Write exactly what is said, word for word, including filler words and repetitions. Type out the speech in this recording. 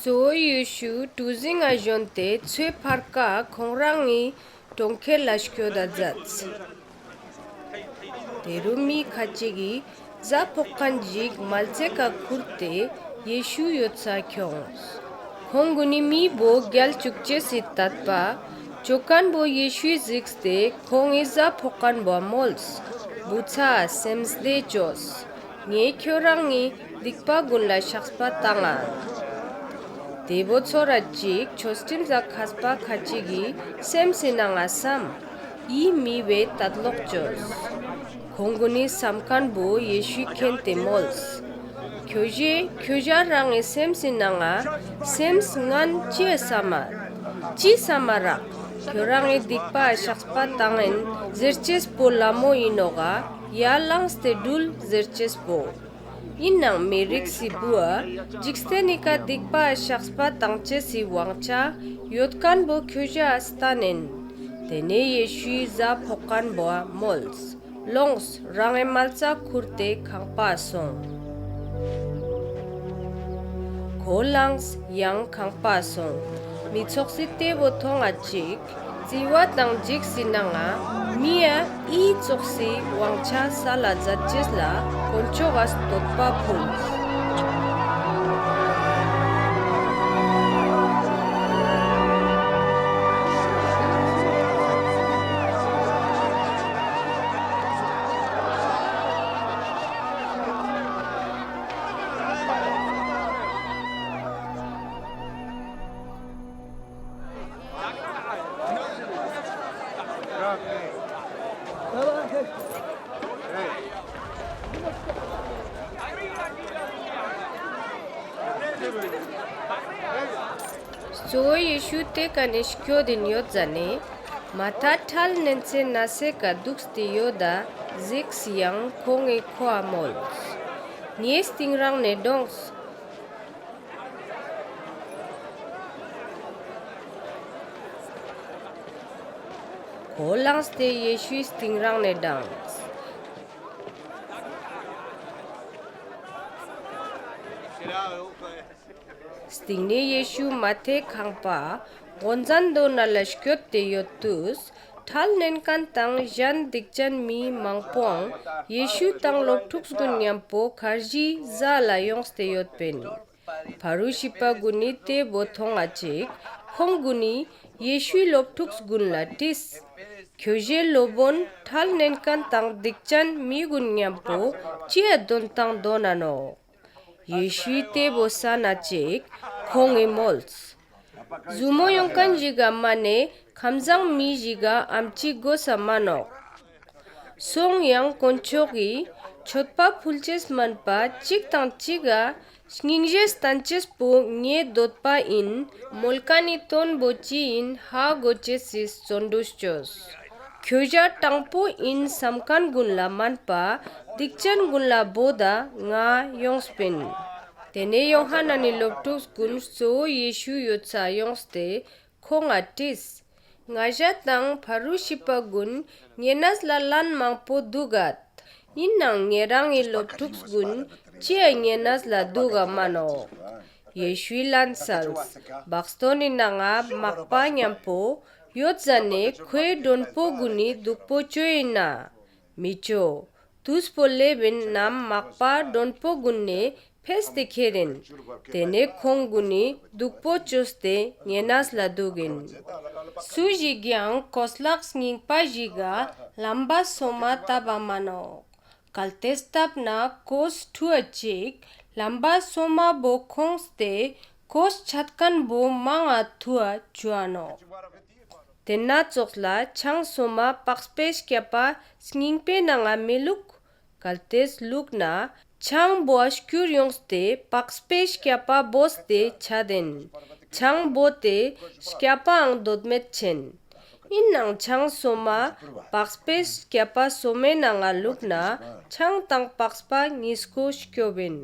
གཙོ་བོ་ཡེ་ཤུ་གྲུ་གཟིངས་ང་ཞོན་ཏེ་ཚོའེ་ཕར་ཀ་ཁོང་རང་ངི་གྲོང་ཁྱེར་ལ་སྐྱོད་ད་ཛདས། ཏེ་རུ་མི་ཁ་ཅིག་གི་ཟ་ཕོག་ཁན་ཞིག་མལ་ཆའེ་ཀ་ཁུར་ཏེ་ཡེ་ཤུ་ཡོད་ས་ཁྱོངས། ཁོང་གུན་ནི་མི་བོ་གྱལ་ཅུག་ཅེས་སི་ཏད་པ་ཅོ་ཁན་བོ་ཡེ་ཤུའི་ཟིགས་ཏེ་ཁོང་ངི་ཟ་ཕོག་ཁན་བོའ་མོལས། བུ་ཚ་སེམས་སྡེ་ཅོས། ངའེ་ཁྱོ་རང་ངི་སྡིག་པ་གུན་ལ་ཤགས་པ་ཏང་ང་། ཏེ་བོ་ཚོར་ར་ཅིག་ཆོས་ཁྲིམས་ལ་ཁས་པ་ཁ་ཅིག་གི་སེམས་སི་ནང་ང་སམ། འི་མི་བོའེ་ཏད་ལོག་ཅོས། ཁོང་གུན་ནི་སམ་ཁན་བོ་ཡེ་ཤུའི་ཁྱེན་ཏེ་མོལས། ཁྱོ་ཞའེ་ཁྱོ་ཞ་རང་ངི་སེམས་སི་ནང་ང་སེམས་ངན་ཅིའ་སམ་མད། ཅི་སམ་མ་རག། ཁྱོ་རང་ངི་སྡིག་པའ་ཤགས་པ་ཏང་ཨིན་ཟེར་ཅེས་པོ་ལ་མོ་ཨིན་ནོག་ག་ཡ་ལངས་ཏེ་གྲུལ་ཟེར་ཅེས་པོ། ཨིན་ནའང་མི་རིགས་སི་བུའ་ཇིག་རྟེན་ནི་ཀ་སྡིག་པའ་ཤགས་པ་ཏང་ཅེས་སི་ཝང་ཆ་ཡོད་ཁན་བོ་ཁྱོ་ཞའ་སྟན་ཨིན། ཏེ་ནེ་ཡེ་ཤུའི་ཟ་ཕོག་ཁན་བོའ་མོལས། ལོངས། རང་ངི་མལ་ཆ་ཁུར་ཏེ་ཁང་པའ་སོང་། ཁོ་ལངས་ཡང་ཁང་པའ་སོང་། མི་ཚོགས་སི་ཏེ་བོ་ཐོང་ང་ཅིག་རྩི་བ་དང་ཇིགས་སི་ནང་ང་མི་ཡ་འི་ཙོགས་སི་ཝང་ཆ་སལ་ལ་ཛད་ཅེས་ལ་དཀོན་མཆོག་ག་སྟོད་པ་ཕུལ། གཙོ་བོ་ཡེ་ཤུ་ཏེ་ཀ་ནེ་སྐྱོད་དིན་ཡོད་ཟ་ནེ་མ་ཐད་ཁྲལ་ནན་ཅེས་ནས་སི་ཀ་དུགས་ཏེ་ཡོད་ད་ཟིགས་ཡང་ཁོང་ངི་ཁོའ་མོལས། ངའེ་སྟིང་རང་ནེ་དྲོངས། ཁོ་ལངས་ཏེ་ཡེ་ཤུའི་སྟིང་རང་ནེ་དྲངས། སྟིང་ནེ་ཡེ་ཤུ་མ་ཐའེ་ཁང་པ་གོ་ཟན་དོན་ན་ལ་སྐྱོད་ཏེ་ཡོད་ཏུས་ཁྲལ་ནན་ཁན་དང་ཞན་སྡིག་ཅན་མི་མང་པོའང་ཡེ་ཤུ་དང་ལོབ་ཕྲུགས་གུན་ཉམ་པོ་ཁར་ཇི་ཟ་ལ་ཡོངས་ཏེ་ཡོད་པིན། ཕ་རུ་ཤི་པ་གུན་ནི་ཏེ་བོ་ཐོང་ང་ཅིག་ཁོང་གུན་ནི་ཡེ་ཤུའི་ལོབ་ཕྲུགས་གུན་ལ་དྲིས། ཁྱོ་ཞའེ་ལོབ་པོན་ཁྲལ་ནན་ཁན་དང་སྡིག་ཅན་མི་གུན་ཉམ་པོ་ཅིའ་དོན་ཏང་དོན་ན་ནོག། ཡེ་ཤུའི་ཏེ་བོ་སན་ན་ཅིག་ཁོང་ངི་མོལས། ཟུར་མོ་ཡོང་ཁན་ཞིག་ག་མ་ནེ་ཁམས་ཟང་མི་ཞིག་ག་ཨམ་ཆི་གོས་ས་མ་ནོག། སོང་ཡང་དཀོན་མཆོག་གི་མཆོད་པ་ཕུལ་ཅེས་མན་པ་ཅིག་དང་ཅིག་ག་སྙིང་རྗེ་སྟན་ཅེས་པོ་ངའེ་དོད་པ་ཨིན། མོལ་ཁན་ནི་དོན་བོ་ཅི་ཨིན་ཧ་གོ་ཅེས་སི་རྩོན་གྲུས་ཅོས། ཁྱོ་ཞ་དྲང་པོ་ཨིན་སམ་ཁན་གུན་ལ་མན་པ་སྡིག་ཅན་གུན་ལ་བོད་ད་ང་ཡོངས་པིན། ཏེ་ནེ་ཡོ་ཧཱ་ནན་ནི་ལོབ་ཕྲུགས་གུན་གཙོ་བོ་ཡེ་ཤུ་ཡོད་ས་ཡོངས་ཏེ་ཁོང་ང་དྲིས། ང་ཞ་དང་ཕ་རུ་ཤི་པ་གུན་ཉེ་ནས་ལ་ལན་མང་པོ་དུག་གད། ཨིན་ནའང་ཉེ་རང་ངི་ལོབ་ཕྲུགས་གུན་ཅིའ་ཉེ་ནས་ལ་དུག་ག་མ་ནོག། ཡེ་ཤུའི་ལན་སལས། བག་སྟོན་ནི་ནང་ང་མག་པ་ཉམ་པོ་ཡོད་ཟ་ནེ་ཁོའེ་དྲོན་པོ་གུན་ནི་དུག་པོ་ཅོ་ཨིན་ན། མི་ཅོ། ཏུས་པོ་ལེབ་ཨིན་ནམ་མག་པ་དྲོན་པོ་གུན་ནེ་ཕེས་ཏེ་ཁྱེར་ཨིན། ཏེ་ནེ་ཁོང་གུན་ནི་དུག་པོ་ཅོས་ཏེ་ཉེ་ནས་ལ་དུག་ཨིན། སུ་ཞིག་ཡང་གོས་ལག་རྙིང་པ་ཞིག་ག་ལམ་བ་སོ་མ་ཏབ་བ་མ་ནོག། གལ་ཏེ་ཏབ་ན་གོས་ཕྲུའ་ཅིག་ལམ་བ་སོ་མ་བོ་ཁོངས་ཏེ་གོས་ཆད་ཁན་བོ་མང་ང་ཐུའ་ཅུའ་ནོག། ཏེན་ན་ཙོགས་ལ་ཆང་སོ་མ་པགས་པའེ་སྐྱ་པ་རྙིང་པའེ་ནང་ང་མི་ལུག། གལ་ཏེ་ལུག་ན་ཆང་བོའ་སྐྱུར་ཡོངས་ཏེ་པགས་པའེ་སྐྱ་པ་བོས་ཏེ་ཆད་ཨིན། ཆང་བོ་ཏེ་སྐྱ་པའང་དོད་མེད་ཆེན། ཨིན་ནའང་ཆང་སོ་མ་པགས་པའེ་སྐྱ་པ་སོ་མའེ་ནང་ང་ལུག་ན་ཆང་དང་པགས་པ་ཉིས་ཀོ་སྐྱོབ་ཨིན།